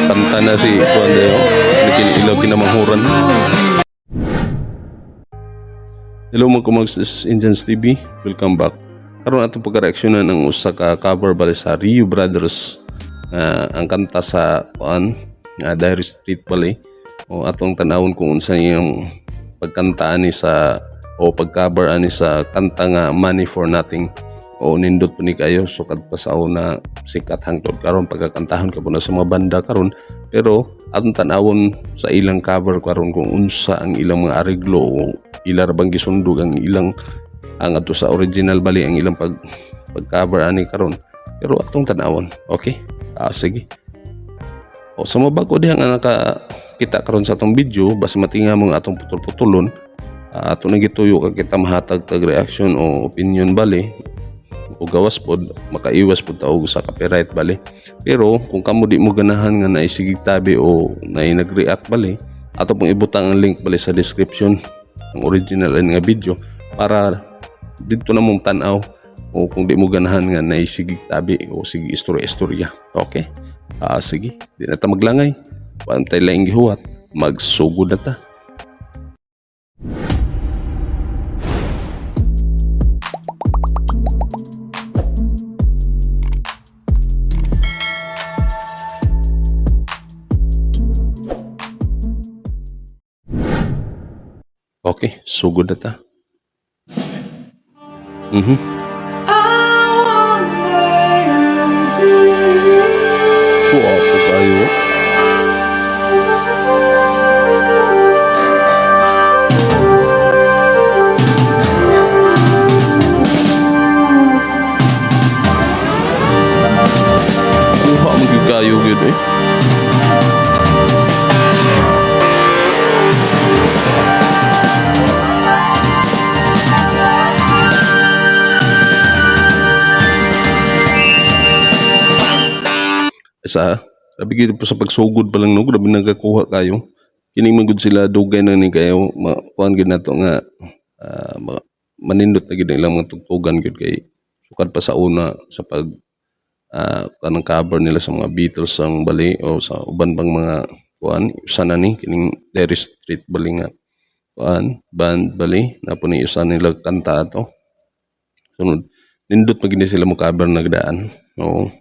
Kanta na si kuan dayo. Ilaw kinamanghuran. Hello mga kumags, this is Indians TV. Welcome back. Karon atong pagka-reaksyonan ang usa ka cover bali sa Rio Brothers nga ang kanta sa kuan nga Dire Street bali. O atong tan-awon kung unsa iyang pagkanta ani sa o pag-cover ani sa kanta nga Money for Nothing. O nindot po ni kayo sukad pa sa una sikat hangtod karon pagkakantahon ka po na sa mga banda karon, pero atong tan-awon sa ilang cover karon kung unsa ang ilang mga areglo o ila ra bang gisundog ang ilang ang adto sa original bali ang ilang pag cover ani karon, pero atong tan-awon. Okay, sige. O sa mga bago diha nga nakakita karon sa atong video, basta matinga mo nga atong putol-putulon, ato nang gituyo ka kita mahatag tag reaction o opinion bali o gawas pod makaiwas pod ta og sa copyright bali. Pero kung kamo di mo ganahan nga naisigig tabi o naay nag-react bali, ato pong ibutang ang link bali sa description ang original ani nga video para didto na mong tan-aw o kung di mo ganahan nga naisigig tabi o sige istorya-istorya. Okay, sige, di na ta maglangay, pantay laing gihuwat, magsugod na ta. Okay, sugod na ta. Guwapo kayo. Kuha mo gyud kayo gyud eh. Isa, grabe gyud po sa pagsugod pa lang no, grabe nagakuha kayo. Kini man gud sila dugay na ni kayo, makuan gyud nato nga manindot na gyud ang ilang mga tugtugan gyud kay sukad pa sa una sa pag kanang cover nila sa mga Beatles ang bali o sa uban pang mga kuan usa na ni kining Dire Street bali nga kuan band bali na po ni usa nila kanta ato. Sunod nindot man gyud ni sila mo cover nagdaan. Oo.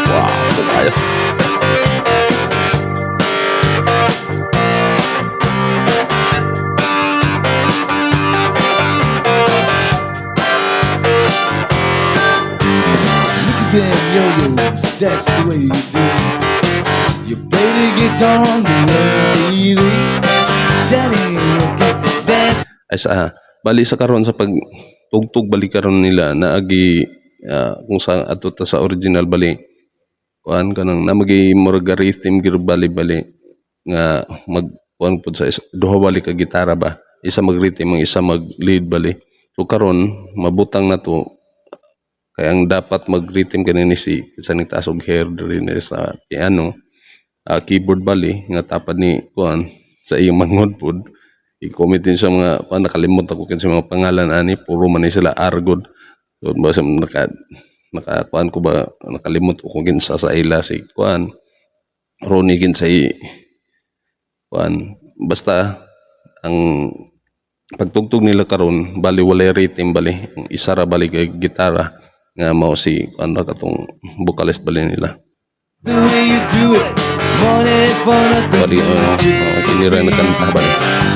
Wow, kayo. Look at them yo-yos, that's the way you do it. You play the guitar on the MTV. Daddy ain't working, that's Ay sa bali sa karon sa pag tugtog bali karon nila naagi kung sa ato ta sa original bali kuan kanang namagi murag rhythm gyud bali bali nga mag kuan pud sa duha bali ka gitara ba, isa mag rhythm ang isa mag lead bali. So karon mabutang na to kay ang dapat mag rhythm kani ni si sa ning taas og hair diri ni sa piano, keyboard bali nga tapad ni kuan sa iyong mangod pod i-comment din sa mga kuan. Nakalimot ako kin sa mga pangalan ani, puro man ni sila argod. So basta naka naka kuan ko ba, nakalimot ko kung kinsa sa ila si kuan Ronnie kinsay kuan. Basta ang pagtugtog nila karon bali walay rhythm bali, ang isa ra bali kay gitara nga mao si kuan ra katong vocalist bali nila. the way you do it. Money for nothing. Bali Chicks kini ra nakanta bali.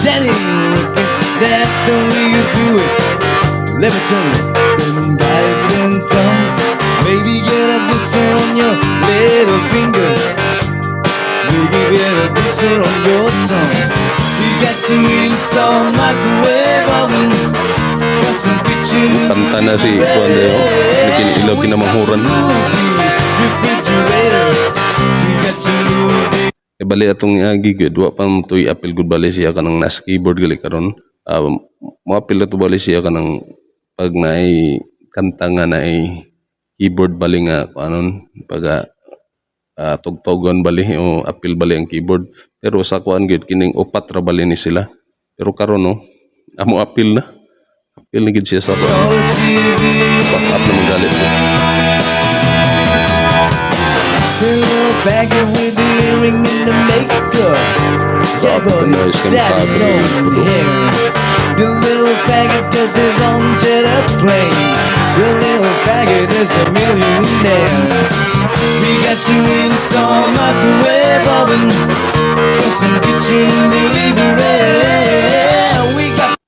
Daddy ain't working, that's the way you do it. Let me tell you, them guys in town. Maybe get a blister on your little finger. Maybe get a blister on your tongue. We got to install microwave oven. Custom kitchen. Kanta na si kuan dayo ilaw kinamanghuran. Refrigerator. We got to move the E bali atong iagi gyud wa pa mo tuy apil gud bali siya kanang nasa keyboard gali karon. Moapil na to bali siya kanang pag naay kanta nga naay keyboard bali nga kuanon pag tugtugon bali o apil bali ang keyboard. Pero sa kuan gyud, kining upat ra bali ni sila. Pero karon, no, amo apil na. Apil na gid siya sa kuan. On TV. Back up naman galit mo. The little faggot with the earring and the makeup. Yeah, Grabe ka but nice kay daddy's makabi own kudo. hair. The little faggot gets his own jet plane. The little faggot is a millionaire. We got to install microwave oven. Custom kitchen delivery. We got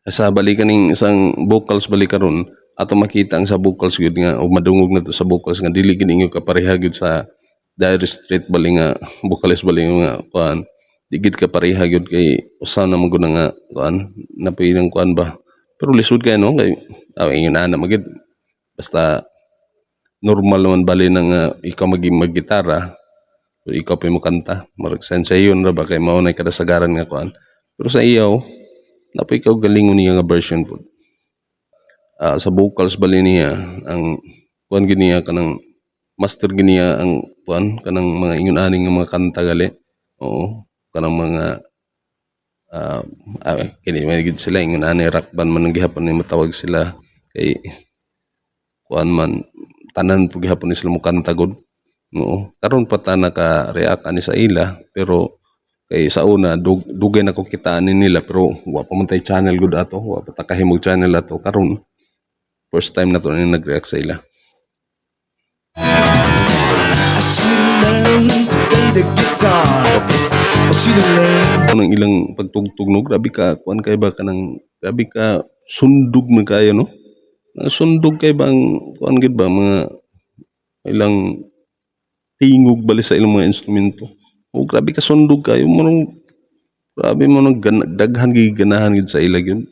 Sa balikan ning isang vocals bali karon, ato makita ang sa vocals gyud nga o madungog na to sa vocals nga dili gid inyo kapareha gyud sa Dire Straits bali nga vocalist bali nga kuan. Di gid kapareha gyud kay usa na man gud na nga kuan, napay ng kuan ba. Pero lisod kay, no, kay ingon ana magid, basta normal naman bali na nga ikaw maging maggitara o ikaw pa mo kanta, marag sensayon ra ba kay mao na kadasagaran nga kuan. Pero sa iyaw, napay ikaw galingon niya nga version po. Sa vocals bali niya, ang kuan gid niya, kanang master gid niya ang kuan, kanang mga ingon ani nga mga kanta gali. Oo, kanang mga kini man gid sila ingon ani, rock band man ang gihapon ni matawag sila kay kuan man, tanan po gihapon ni sila mo kanta gud. Oo, karon pa ta naka react ani sa ila, pero kay sa una dugay na ko kitaan ni nila, pero wa pa man tay channel gud ato, wa pa ta kahimog channel ato. Karon first time na to ni nag-react sa ila. I should've learned to play the guitar. I should've learned. Nang ilang pagtugtog, no, grabe ka kuan kay ba, kanang grabe ka sundog man kayo, no. Ang sundog kay ba ang kuan gid ba, mga ilang tingog bali sa ilang mga instrumento. O grabe ka sundog kayo mo nung grabe mo nung daghan gid ganahan gid sa ila gyud.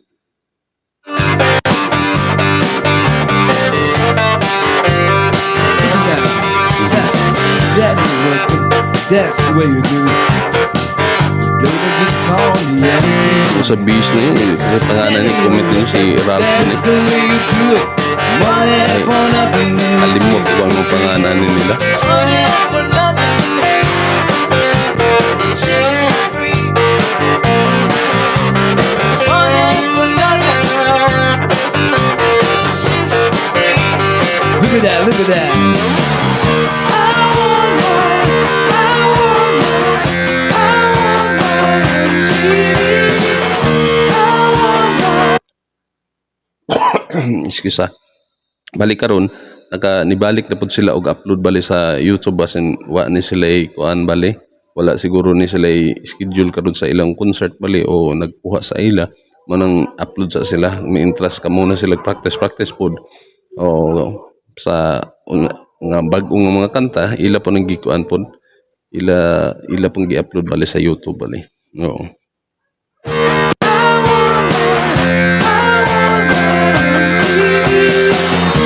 Listen now. That, that ain't working. That's the way you do it. To play the guitar on the MTV. Sa bass na yun, eh, kasi pangalan ni comment niyo si Ralph That's ni. the way you do it. Money for nothing. And Kalimot ko ang pangalan ni nila. Money for nothing. Just free. Money for nothing. Just free. Look at that, look at that. I want my, I want my, I want my MTV. I want my Excuse ah. Balik karon, naka nibalik na pud sila og upload bali sa YouTube, basin wa ni sila kuan bali. Wala siguro ni sila schedule karon sa ilang concert bali o nagkuha sa ila manang upload sa sila. May interest ka muna sila, practice practice pod o sa nga bag-o nga mga kanta, ila po nang gikuan pod, ila ila pong gi-upload bali sa YouTube bali. Oo. I want my, I want my MTV.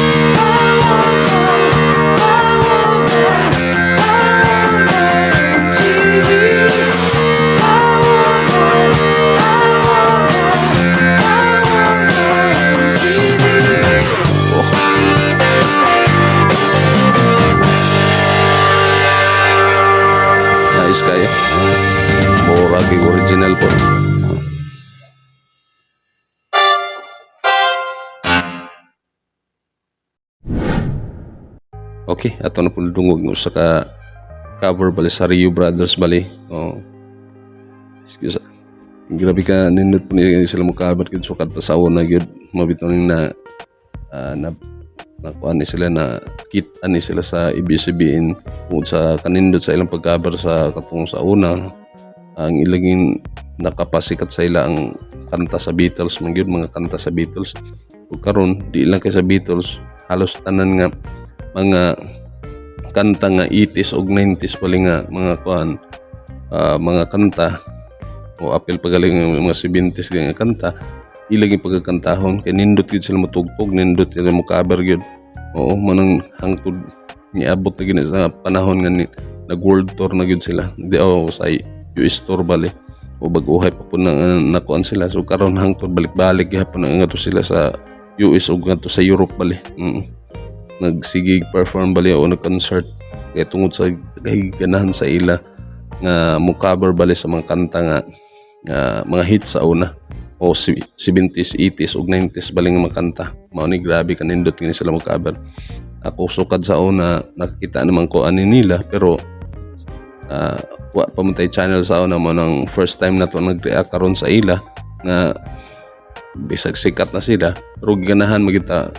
I want my, I want my, I want my MTV. I want my, I want my, I want my MTV. Oh. Nice kayo. Mura kay original po. Okay, ato na po dungog ng usa ka cover bali sa Rio Brothers bali. Oh. Excuse. Grabe ka nindot po ni sila mo cover gud sukad pa sa una gyud. Mabito ning na na nakuha ni sila, na kita ni sila sa ABS-CBN tungod sa kanindot sa ilang pag-cover sa katong sa una. Ang ilangin nakapasikat sa ila ang kanta sa Beatles man gyud, mga kanta sa Beatles. Ug karon di lang kay sa Beatles, halos tanan nga mga kanta nga 80s ug 90s pali nga mga kuan, mga kanta o apil pagaling nga mga 70s nga kanta, ilang yung pagkakantahon kay nindot gyud sila motugtog, nindot sila mo cover gyud. Oo, manang hangtod niabot na gyud sa panahon nga ni, nag world tour na gyud sila di oh, sa US tour bali o bag-uhay pa po na nakuan sila. So karon hangtod balik-balik gihapon na ngadto sila sa US ug ngadto sa Europe bali. Nagsigig perform bali o nag-concert. Kay tungod sa ganahan sa ila nga mo cover bali sa mga kanta nga mga hits sa una o 70s, 80s ug 90s bali nga mga kanta. Mao ni grabe kanindot kini sila mo cover. Ako sukad sa una nakita naman ko ani nila, pero wa pa man tay channel sa una. Mo nang first time na to nag-react karon sa ila nga bisag sikat na sila, pero ganahan magita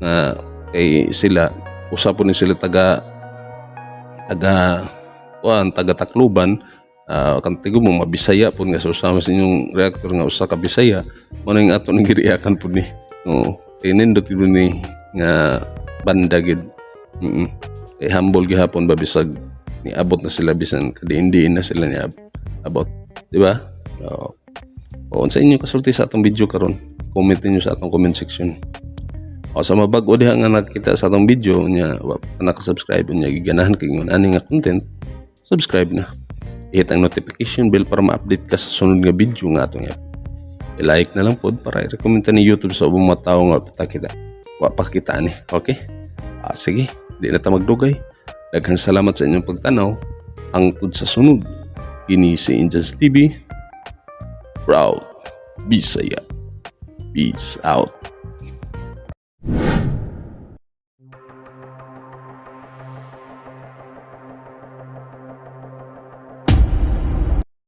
nga kay sila usa po ni sila taga taga kuan, taga Tacloban. Kantigo mo mabisaya po nga sa usama sa inyong reactor nga usa ka Bisaya. Mo na yung ato nang gireakan po ni, oh, kay nindot gyud ni nga banda gid. Kay humble gihapon ba bisag niabot na sila, bisan kadiin-diin na sila niabot, di ba? Oo. O, unsa inyo kasulti sa atong video karon? Comment ninyo sa atong comment section. O sa mabag-o diha nga nakita sa atong video nya, wa pa naka-subscribe nya giganahan kay ngon ani nga content, subscribe na. I-hit ang notification bell para ma-update ka sa sunod nga video nga atong i-upload. I-like na lang pod para i-recommend ta ni YouTube sa ubang mga tao nga kita wa pa kita ani. Okay? Ah, sige, di na ta magdugay. Daghang salamat sa inyong pagtanaw. Hangtod sa sunod. Kini si Indians TV. Proud Bisaya. Peace out.